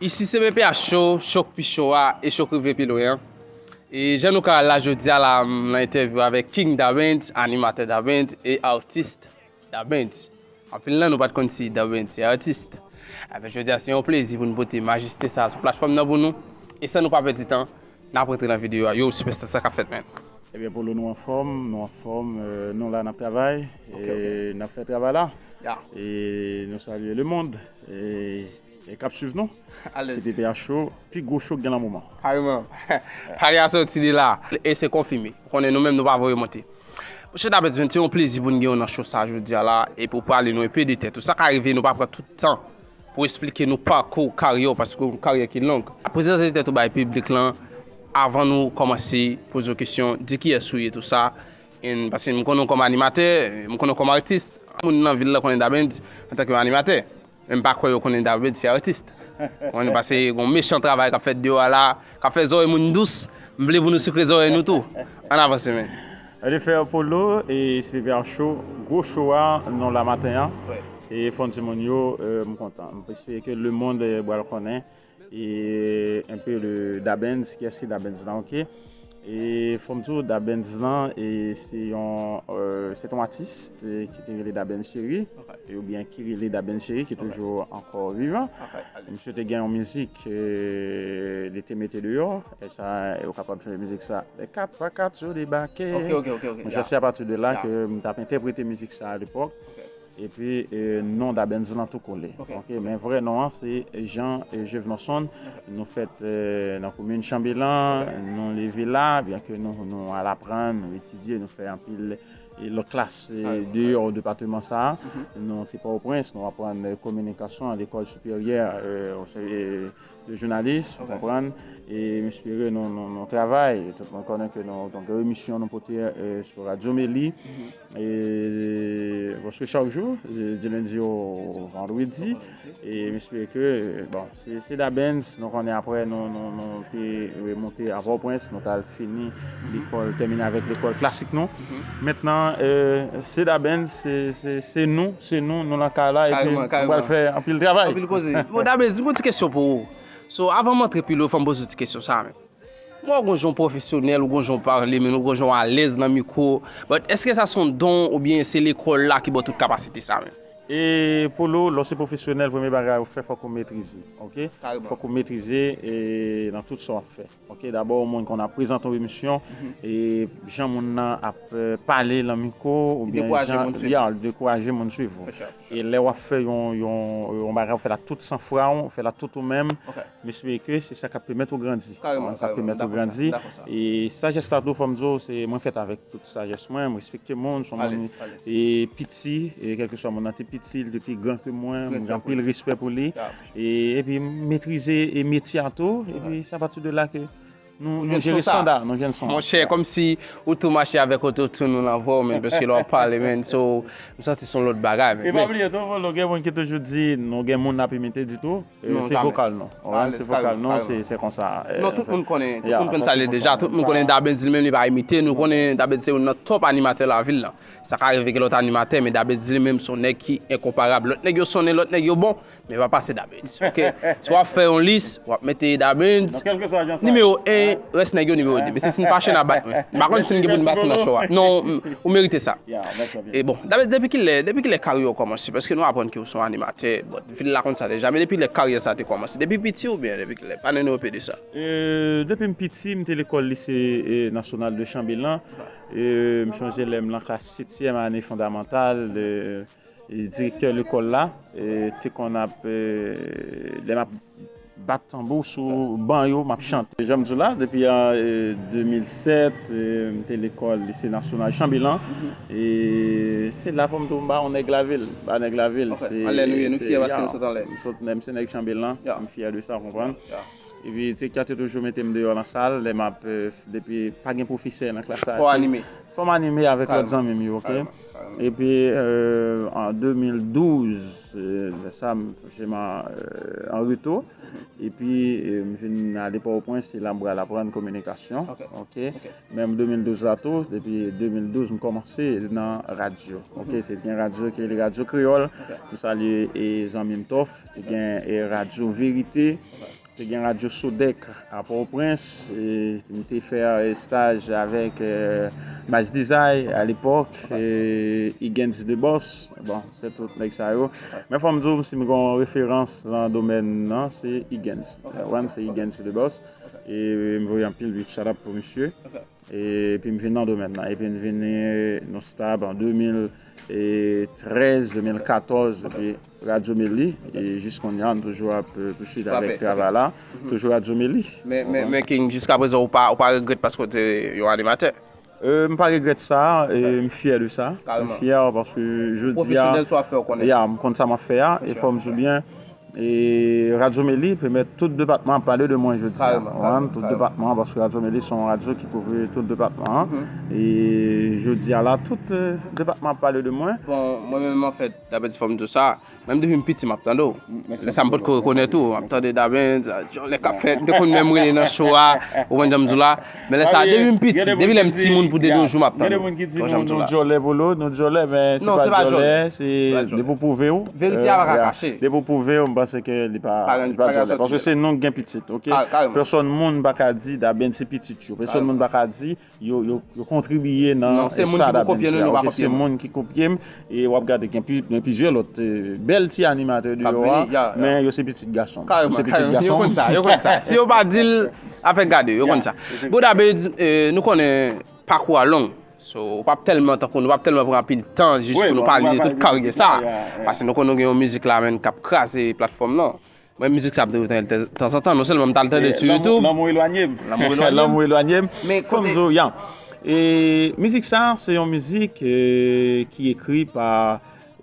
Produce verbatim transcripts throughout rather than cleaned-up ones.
Isi se P P H Show, Chok pi cho a e Chok rive pi lwen an. E jan nou ka wè la jodi a la, m nan entèvyou avèk King Dabendz, animatè Dabendz e atis Dabendz. Anpil nan nou pa t konn si Dabendz se atis. Ebyen jodi a se yon plezi pou n pote majeste sa a sou platfòm nan pou nou. E san nou pa pèdi tan, n ap rantre nan videyo a. Yo, Superstar, sa k ap fèt, man? Ebyen, Polo, nou anfòm, nou anfòm, euh, nou la, n ap travay, Ok, ok. e n ap fè travay la. Ya. E nou salye lemonn e, e k ap swiv nou. Alèz. Se P P H Show, pi gwo show k gen nan moman. Kareman. Pale a soti de la. E se konfime. Ou konnen nou menm nou pa voye monte. Monchè Dabendz, se yon plezi pou n gen w nan show sa a jodi a la, epi w pale nou enpe de tèt ou. Sa ka rive nou pa pran tout tan pou esplike nou pakou karyè w, paske yon karyè ki long. Prezante tèt ou bay piblik lan avan nou kòmanse poze w kesyon, di kiyès ou ye, tou sa. And, paske m konnen w kòm animatè, m konnen w kòm atis. Moun nan vil lan konnen Dabendz antanke yon animatè. Men m pa kwè yo konnen Dabendz se atis. Konnen, paske gon mechan travay k ap fèt deyò a la, k ap fè zòrèy moun dous. M vle pou nou sikre zòrèy nou tou. Ann avanse, men. Ann efè, Polo, e S P P R Show, gwo show a, non la maten an. Wi. E fò n di moun yo, euh, m kontan. M espere ke lemonn, euh, pral konnen. E un peu de Dabendz, kiyès ki Dabendz lan, ok? E fò m di w, Dabendz lan, e se yon, euh, se yon atis, e ki te rele Dabendz Chéri, Ok. e oubyen ki rele Dabendz Chéri, ki Ok. toujou ankò vivan. Ok, alèz. Misye te gen yon mizik, euh, li te mete deyò, e sa, e ou kapab fè mizik sa. Les quatre fois quatre, yo debake. Ok, ok, ok, ok, Monchè, ya. se apati de la Ya. ke m t ap entèprete mizik sa a alepòk. Ok. Epi, e, non Dabendz lan tou kole. Ok, Ok, ok. men vrè non an se Jean, e, Jevenonson. Ok. Nou fèt, e, nan komin Chanbelan, Ok. nou leve la, byenke nou, nou al aprann, nou etidye, nou fè anpil, e, lòt klas, e, Kareman, deyò kareman. depatman sa a. Mhm. Nou te Pòtoprens, nou aprann, e, kominikasyon a lekòl siperyè, e, e, de jounalis, ou Ok. konprann? E m espere nou, nou, nou travay. Tout moun konnen ke nou, donk, emisyon nou pote, e, sou Radyo Meli. Mhm. E, paske chak jou, e, de lendi o vandredi. Vandredi. E m espere ke, bon, se, se Dabendz, nou konnen apre nou, nou, nou te remonte a Pòtoprens, nou t al fini Mhm. lekòl, tèmine avèk lekòl klasik nou. Mhm. Mentnan, e, se Dabendz, se, se, se nou, se nou, nou nan kay la, epi Kareman, nou pral kareman. fè anpil travay. Anpil koze. Bon, Dabendz, di m yon ti kesyon pou ou. So, avan m antre pi lwen, fò m poze w ti kesyon sa a menm. M wè w gon jan w pwofesyonèl, ou gon jan w pale, men ou gon jan w alèz nan mikwo. But, èske sa se yon don oubyen se lekòl la ki ba w tout kapasite sa a menm? E Polo, lè w se pwofesyonèl, premye bagay ou fè, fòk ou metrize, ok? Kareman. Fòk ou metrize, e, nan tout sa w ap fè. Ok, dabò, yon moun konn ap prezante yon emisyon, Mhm. e jan moun nan ap, e, pale nan mikwo, Li oubyen dekouraje jan, moun swiv. ya, li dekouraje moun swiv ou. For sure, for sure. E lè w ap fè yon, yon, yon bagay, ou fè l ak tout sanfwa w, ou fè l ak tout ou menm, Ok. m espere ke se sa k ap pèmèt ou grandi. Kareman, Sa k ap kareman, m pèmèt ou dakò sa, grandi. m dakò sa. E sajès la tou, fò m di w, se mwen fèt avèk tout sajès mwen, m respekte moun, se yon moun Alèz, alèz. e piti, e kèlkeswa moun nan te piti, li te pi gran ke mwen, m Respè gen pou anpil li. respè pou li. Ya, for sure. E, epi m metrize e metye a tou, epi se apati de la ke nou, Ou nou jwenn jere son sa. estanda, nou jwenn son. Monchè, kòmsi ou tou mache avèk ototune ou nan vwa w, men, paske lè w ap pale, men, so, m santi se yon lòt bagay, men. E pa bliye tou, Polo, gen moun ki toujou di, nou gen moun n ap imite ditou, e, Non, se jamè. vokal nou. Ou wè, Alèz, se vokal kareman, nou, kareman. se, se konsa. e, Non, tout moun konnen, tout ya, moun konn sa sa l ye deja, tout moun konnen Dabendz li menm, li pa imite, nou konnen Dabendz se youn nan top animatè lavil la. Sa ka rive gen lòt animatè, men Dabendz li menm se yon nèg ki enkonparab. Lòt nèg yo sonnen, lòt nèg yo bon, men pa pase Dabendz, ok? Si w ap fè yon lis, w ap mete Dabendz, Nan kèlkeswa jan sa nimewo ye. en, rès nèg yo nimewo de. Mesye, si n fache, n a bat mwen. M pa konn si n gen pou n pase nan show a. Non, m- ou merite sa. Ya, mèsi anpil. E bon, Dabendz, depi kilè, depi kilè karyè w kòmanse? Paske nou aprann ke w se yon animatè, bon, vil la konn sa deja, men depi lè karyè sa te kòmanse? Depi piti oubyen depi kilè? Pale nou enpe de sa. E, depi m piti, m te lekòl lise, e, nasyonal de Chanbelan. E, m chonje lè m nan klas setyèm ane fondamantal, e, e, direktè lekòl la, e, te konn ap, e, lè m ap bat tanbou sou ban yo, m ap chante. Jan m di w la, depi an, e, de mil sèt, e, m te lekòl lise nasyonal Chanbelan. E se la fò m di w m pa yon nèg lavil, m pa nèg lavil. Ok, se, anlè nou ye, nou se, fyè paske ya, nou sot anlè. M sot, m se nèg Chanbelan, Ya. m fyè de sa, w konprann? Ya. Epi direktè te toujou mete m deyò nan sal, lè m ap, euh, depi pa gen pwofesè nan klas la. Fò w anime. Fò m anime avèk lòt zanmi m yo, ok? Epi, euh, an de mil douz, euh, sa m, franchman, euh, an reto. Epi, euh, m vin ale Pòtoprens, se la m pral aprann kominikasyon, ok? Menm de mil douz la tou, depi de mil douz, m kòmanse nan radyo, ok? Se gen radyo ki rele Radyo Kreyòl. M salye, e, zanmi m Tòf, te gen, e, Radyo Verite. Te gen Radyo Sodèk a Pòtoprens, e, m te fè, e, staj avèk, e, Mass Desire alepòk, e, Higgins The Boss, bon, se tout nèg sa yo. Men fò m di w, si m gen yon referans nan domèn nan, se Higgins. Ou konprann, se Higgins The Boss. E m voye anpil big shout out pou misye. Epi m vin nan domèn nan. Epi m vin, e, nou stab an de mil trèz, de mil katòz, epi Radyo Meli, e jis kounye a, nou toujou ap, e, pouswit avèk travay la. Toujou Radyo Meli. Men, men, men King, jiska prezan, ou pa, ou pa regrèt paske w te yon animatè? E, m pa regrèt sa, e, m fyè de sa. M fyè paske jodi a, ya, m konn sa m ap fè a, e fò m di w byen, e Radyo Meli pèmèt tout depatman ap pale de mwen jodi a. Tout depatman, paske Radyo Meli se yon radyo ki kouvri tout depatman an. E jodi a la, tout, e, depatman ap pale de mwen. Bon, mwen menm, anfèt, dapre ti fò m di w sa, menm depi m piti, m ap tande w. Lè sa, m potko rekonèt ou, m ap tande Dabens, djòlè k ap fèt, m te konn menm rele nan show a, ou konn jan m di w la. Men lè sa, depi m piti, depi lè m timoun pou de nos jours, m ap tande w. Gen de moun ki di nou, nou djòlè, Polo, nou djòlè, men se pa djòlè, se depi w pwouve w. Verite a pa ka kache. Depi w pwouve w, m panse ke li pa, li pa djòlè. Paske se nou k gen pitit, ok? Pèsonn moun pa ka di Dabens se pitit yo. Pèsonn moun pa ka di yo, yo, yo kontribiye nan sa Dabens a, ok? Se moun ki kopye m, e w ap gade gen pli-, gen plizyè lòt, e, bèl ti animatè deyò a, men yo se pitit gason m. Yo se pitit gason m. Yo konn sa, yo konn sa. Si yo pa di l, afè gade, yo konn sa. Bon, Dabens, e, nou konnen pakou a long. So, ou p ap tèlman, tankou nou p ap tèlman pran anpil tan jis pou nou pale de tout karyè sa. Paske nou konnen w gen yon mizik la menm k ap kraze platfòm nan. Mwen, mizik sa ap dewoute tanzantan. Non sèlman m t al tande sou YouTube. Lanmou elwanye m. Lanmou elwanye m. Lanmou elwanye m. Fò m di w, ya. E mizik sa, se yon mizik, e, ki ekri pa,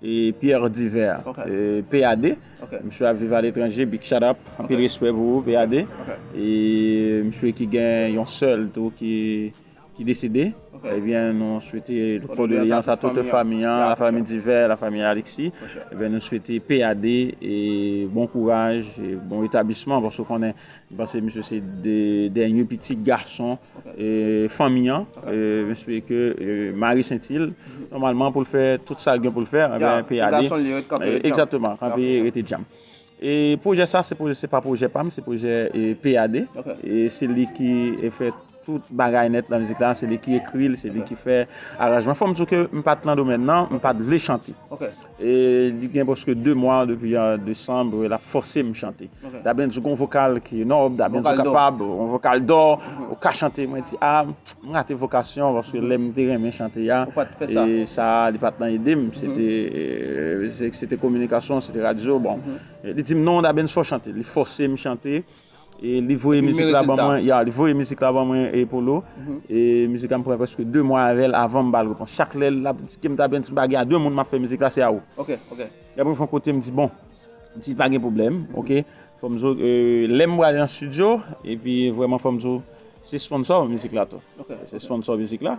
e, Pierre Divert, e, P A D. Misye ap viv aletranje, big shout up, anpil respè pou ou, P A D. E misye ki gen yon sè l tou ki ki desede, ebyen, nou swete kondoleyans a tout fanmi an, la famille Divert, la famille Alexis. Ebyen, nou swete P A D e bon kouraj, e bon retablisman, paske w konnen, m panse misye se de, dènye pitit gason, e fanmi an. E m espere ke, e, Marie Saintil, nòmalman, pou l fè tout sa l gen pou l fè, ebyen, P A D, e, egzakteman, kanpe, rete djanm. E pwojè sa, se pwojè, se pa pwojè pa m, se pwojè, e, P A D. E se li ki, e, fè tout bagay nèt nan mizik la, se li ki ekri l, se li ki fè aranjman. Fò m di w ke m pa t nan domèn nan, m pa t vle chante. E li gen prèske de mwa depi an desanm, l ap fòse m chante. Dabens gen yon vokal ki nòb, Dabens ou kapab, yon vokal dò, ou ka chante. Mwen di, a, m rate vokasyon, paske lè m te renmen chante a, e sa, li pa t nan ide m, se te, e, se, se te kominikasyon, se te radyo, bon. E li di m, "Non, Dabens, fò w chante." Li fòse m chante. E li voye mizik la ban mwen, ya, li voye mizik la ban mwen, e Polo. E mizik la, m pran prèske de mwa avè l avan m ba l repons. Chak lè l ap di ke m, "Dabens, m pa gen a de moun m ap fè mizik la, se a ou." Epi yon kote, m di, "Bon," m di, "pa gen pwoblèm, ok." Fò m di w, e, lè m prale nan estidyo, epi vrèman fò m di w, se sponsò mizik la tou. Se sponsò mizik la.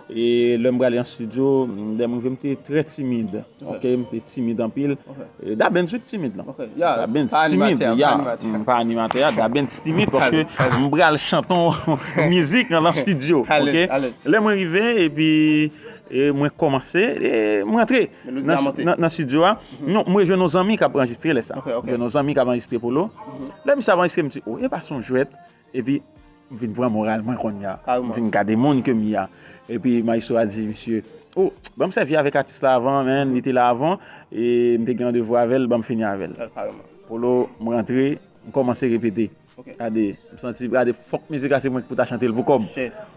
E lè m prale nan estidyo, lè m rive, m te trè timid. Ok, m te timid anpil. E Dabens tou timid lan. Dabens timid, ya. M pa animatè a, Dabens timid, paske m pral chante yon mizik nan, nan estidyo, ok? Lè mwen rive, epi, e mwen kòmanse, e m rantre nan, nan, nan estidyo a. Non, mwen jwenn yon zanmi k ap anrejistre lè sa. Jwenn yon zanmi k ap anrejistre Polo. Lè misye ap anrejistre, m di, "O, e pa se yon jwèt." Epi, m vin pran moral mwen kounye a. M vin gade moun ke m ye a. Epi, maestro a di, "Misye, o, ban m sèvi avèk atis la avan, men, li te la avan, e m te gen randevou avè l, ban m fini avè l." Polo, m rantre, m kòmanse repete. Gade, m santi, gade, fòk mizik la se mwen ki pou ta chante l pou kò m.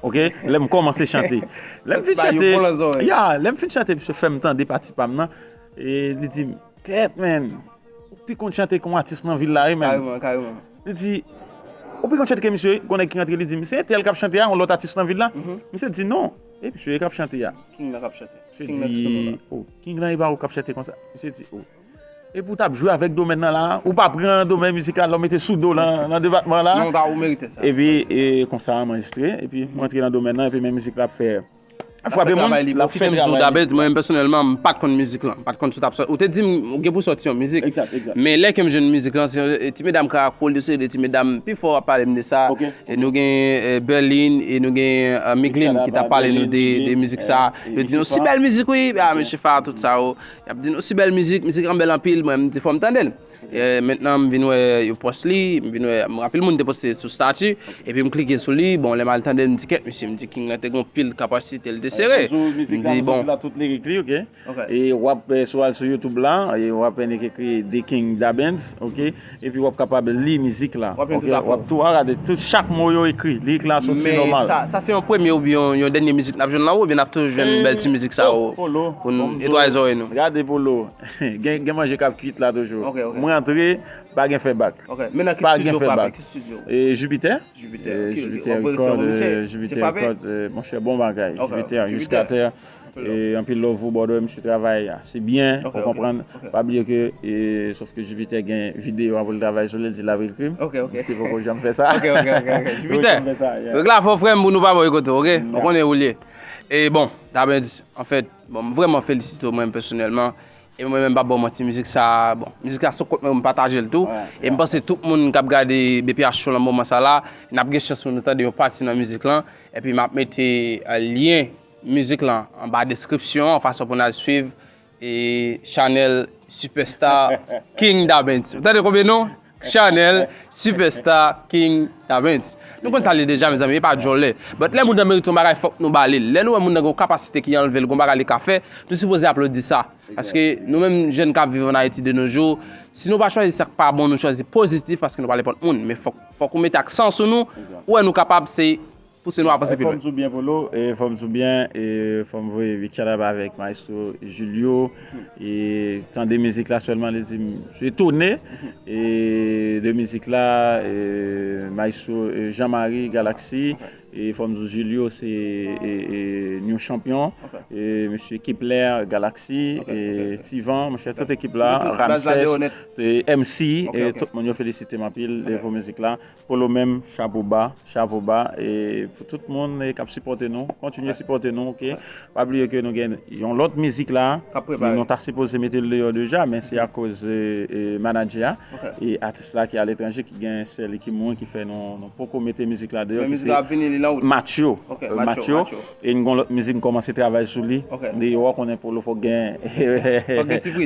Ok? Lè m kòmanse chante. Lè m fin chante, ya, lè m fin chante, misye fè m tande pati pa m nan, e li di m, "Kèt, men, ou pi konn chante ke yon atis nan vil la, wi, men." Li di, "Ou pi konn chante ke misye?" Gon nèg ki rantre, li di m, "Se entèl k ap chante a, yon lòt atis nan vil la." Misye di, "Non, e misye k ap chante a." Misye di, "O, King lan, e pa ou k ap chante konsa?" Misye di, "O." Epi w t ap jwe avèk domèn nan la, ou pa pran domèn mizik la, lè w mete sou do w nan, nan depatman la. Non, ta ou merite sa. Epi e, konsa m anrejistre, epi m rantre nan domèn nan, epi men mizik la ap fè ap frape moun, l ap fè travay li. Mwen menm pèsonèlman, m pa t konn mizik lan. M pa t konn sou t ap sòti. Ou te di m ou gen pou sòti yon mizik. Exact, exact. Men lè ke m jwenn mizik lan, se ti medam Karakol, yo se de ti medam, pi fò w ap pale m de sa. Ok. E nou gen eh, Berlin, e nou gen eh, Miglin ki t ap pale nou de, de mizik sa. Yo di nou si bèl mizik wi, ah men Chefa, tout sa yo. Y ap di nou si bèl mizik, mizik lan bèl anpil, mwen m di fò m tande l. E, mentnan m vin wè yo pòs li, m vin wè, m rapil moun te poste sou stati, epi m klike sou li, bon, lè m al tande l, m di kèt mesye, m di King lan te gon pil kapasite, l te sere. M di bon. Tout lirik li, ok. E w ap, eh, si w al sou YouTube la, e w ap nik ekri The King Dabens, ok. Epi w ap kapab li mizik la. Ok, w ap tou gade tout chak mo yo ekri, lirik la soti nòmal. Men sa, sa se yon premye oubyen yon, yon dènye mizik n ap jwenn la, oubyen n ap toujou jwenn bèl ti mizik sa yo pou n netwaye zòrèy nou. Gade Polo, gen, gen manje k ap kwit la toujou. Mwen antre, pa gen fè bak. Men nan ki studio frape, ki studio? E Jupiter. Jupiter, Jupiter Record, Jupiter Record, monchè, bon bagay. Jupiter, Jupiter. E anpil love pou bòdò, misye travay ase byen, ou konprann. Pa bliye ke, e, sòf ke Jupiter gen videyo an pou l travay sou li, l di l ap ekri m. Misye poko janm fè sa. Jupiter, règ la fò frè m pou nou pa bòy kote w, ok? Ou konnen ou l ye. E bon, Dabens, anfèt, bon, m vrèman felisite w mwen pèsonèlman. E mwen menm pa ba w manti, mizik sa, bon, mizik la sou kont mwen, m pataje l tou. E m panse tout moun k ap gade B P H Show nan moman sa la, n ap gen chans pou nou tande yon pati nan mizik lan. Epi m ap mete eh, lyen mizik lan anba deskripsyon an, fason pou n al swiv e chanèl Superstar King Dabens. Ou tande konbyen non? Chanèl Superstar King Dabens. Nou konn sa l ye deja, mezanmi, e pa djòlè. But lè moun nan merite yon bagay, fòk nou ba li l. Lè nou wè moun nan gen yon kapasite ki anlve l, gen yon bagay li ka fè, nou sipoze aplodi sa. Paske nou menm jèn k ap viv an Ayiti de nos jours, si nou pa chwazi sa k pa bon, nou chwazi pozitif paske nou pa le pòt moun. Men fòk, fòk ou mete aksan sou nou, ou wè nou kapab, se pouse nou avanse pi lwen. Fòm sou byen, Polo, e fòm sou byen, e fòm voye big shout out avèk Maestro Julio, e tande mizik la sèlman, li di m etone, e de mizik la, e Maestro, e Jean Marie Galaxy, e fòm sou Julio, se e, e, New Champion, e mesye Kepler Galaxy, e Tivan, monchè, tout ekip la, Ramses, e M C, e tout moun yo felisite m anpil, e pou mizik la. Polo menm, chapo ba, chapo ba. E pou tout moun, e, k ap sipòte nou, kontinye sipòte nou, ok? Pa bliye ke nou gen yon lòt mizik la, nou ta sipoze mete l deyò deja, men se akoz, e, e, manadjè a, e atis la ki aletranje, ki gen sè li ki mouri, ki fè nou, nou poko mete mizik la deyò, ki se Matyo. Matyo. E n gon lòt mizik m kòmanse travay sou li. Deyò a, konnen Polo fòk gen,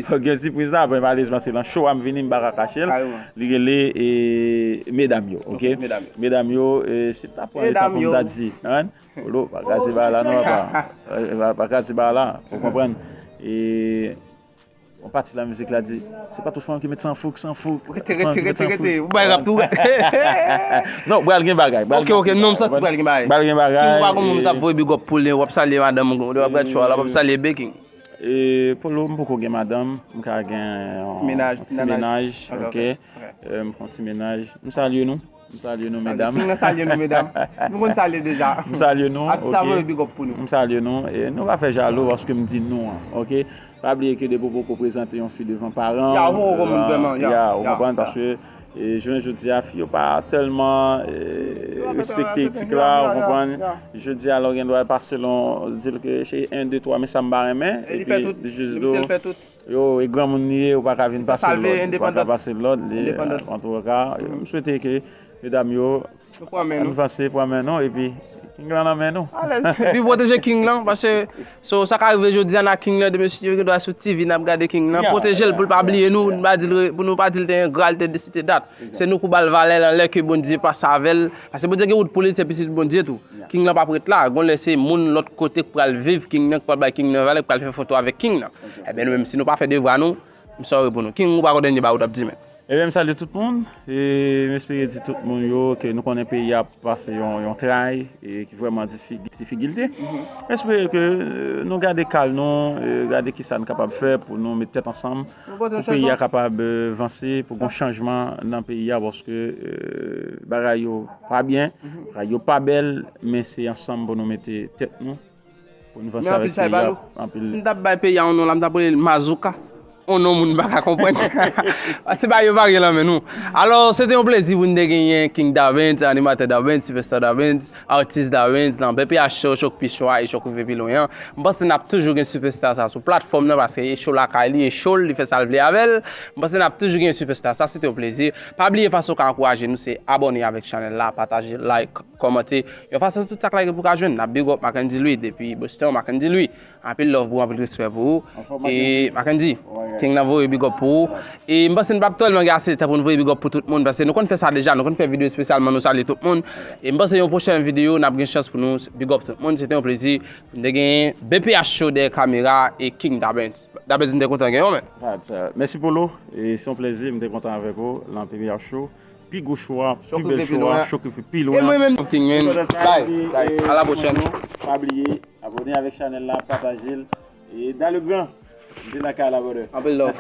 fòk gen sipriz la, men malerezman se nan show a m vini, m pa ka kache l. Li rele, e, Medam yo, ok? Medam yo, e, si m ta pran leta pou m ta di, Polo, pa kraze bagay la non, papa. Pa, pa kraze bagay la, ou konprann? E yon pati la mizik la di, se pa tout fanm ki met san fouk, san fouk. Rete, rete, rete, rete. Ou bay rap tou. Non, pral gen bagay. Ok, ok, non, m santi pral gen bagay. Pral gen bagay. King, ou pa gon moun ou t ap voye big up pou li, w ap salye madanm ou, w ap gad show a la, w ap salye Baking. E Polo, m poko gen madanm, m ka gen yon ti mennaj, ok? E m fè yon ti mennaj. M salye nou. M salye nou, medam. King nan salye nou, medam. Nou konn salye deja. M salye nou, ok. Atis la voye big up pou nou. M salye nou. E nou pa fè jalou paske m di nou an, ok? Pa bliye ke depi w poko prezante yon fi devan paran w, ya, ou poko moun vrèman, ya, ou konprann, paske, e, jounen jodi a, fi yo pa tèlman, e, respekte etik la, ou konprann. Jodi a, lè w gen dwa pase lon, di l ke se en, de, twa, men sa m pa renmen, epi jis do. Yo, e granmoun li ye, ou pa ka vin pase l lòd. Ou pa ka pase l lòd. Antouka, m swete ke medam yo, ann vanse, pran men nou, epi King lan nan men nou. Epi pwoteje King lan, paske so, sa ka rive jodi a n a King lan, demen si Dye vle, gen dwa sou T V n ap gade King lan. Pwoteje l pou l pa bliye nou, pou nou pa di l te engra, l te desi, te dat. Se nou k pou ba l valè l anlè ke Bondye pase avè l. Paske Bondye gen wout pou li, se pitit Bondye tou. King lan p ap ret la. Gon lè se moun lòt kote k pral viv King nan, k pral bay King nan valè, k pral fè foto avèk King nan. Ebyen nou menm, si nou pa fè devwa nou, m sòri pou nou. King, ou pa gon dènye bagay ou t ap di, men. Ebyen, m salye tout moun. E m espere di tout moun yo ke nou konnen peyi a ap pase yon, yon tray, e ki vrèman difi-, difikilte. M espere ke, e, nou gade kal nou, e, gade kisa n kapab fè pou nou met tèt ansanm, pou peyi a kapab, e, vanse, pou gon chanjman nan peyi a, paske, e, bagay yo pa byen, bagay yo pa bèl, men se ansanm pou nou mete tèt nou, pou nou vanse avèk peyi a. Si m t ap bay peyi a yon non la, m t ap rele l Mazouka. yon non moun pa ka konprann. Pase bagay yo pa gen nan men nou. Alò, se te yon plezi pou n te genyen King Davens, animatè Davens, sipèsta Davens, atis Davens, nan B P H Show, Show k pi cho a e Show k rive pi lwen an. M panse n ap toujou gen sipèsta sa sou platfòm nan, paske e show lakay li, e show l, li fè sa l vle avè l. M panse n ap toujou gen sipèsta sa, se te yon plezi. Pa bliye fason w ka ankouraje nou, se abòne avèk chanèl la, pataje, like, kòmante. Yon fason tout sa k like pou ka jwenn. N ap big up Mackendy Louis depi Boston, Mackendy Louis. Anpil love pou ou, anpil respè pou ou. E Mackendy, King nan voye big up pou ou. E m panse n p ap tèlman gen ase tan pou n voye big up pou tout moun, paske nou konn fè sa deja, nou konn fè videyo espesyalman nou salye tout moun. E m panse yon pwochèn videyo, n ap gen chans pou nou big up tout moun. Se te yon plezi pou n te genyen B P H Show dèyè kamera e King Davens. Davens, m te kontan genyen w, men. Mèsi Polo, e se yon plezi, m te kontan avèk ou nan B P H Show. Pi gwo show a, pi bèl show a, show k rive pi lwen. E mwen menm, King, men. Bye. A la pwochèn. Pa bliye, abòne avèk chanèl la, pataje l. E dans le grand, m te lakay la, brother. Anpil love.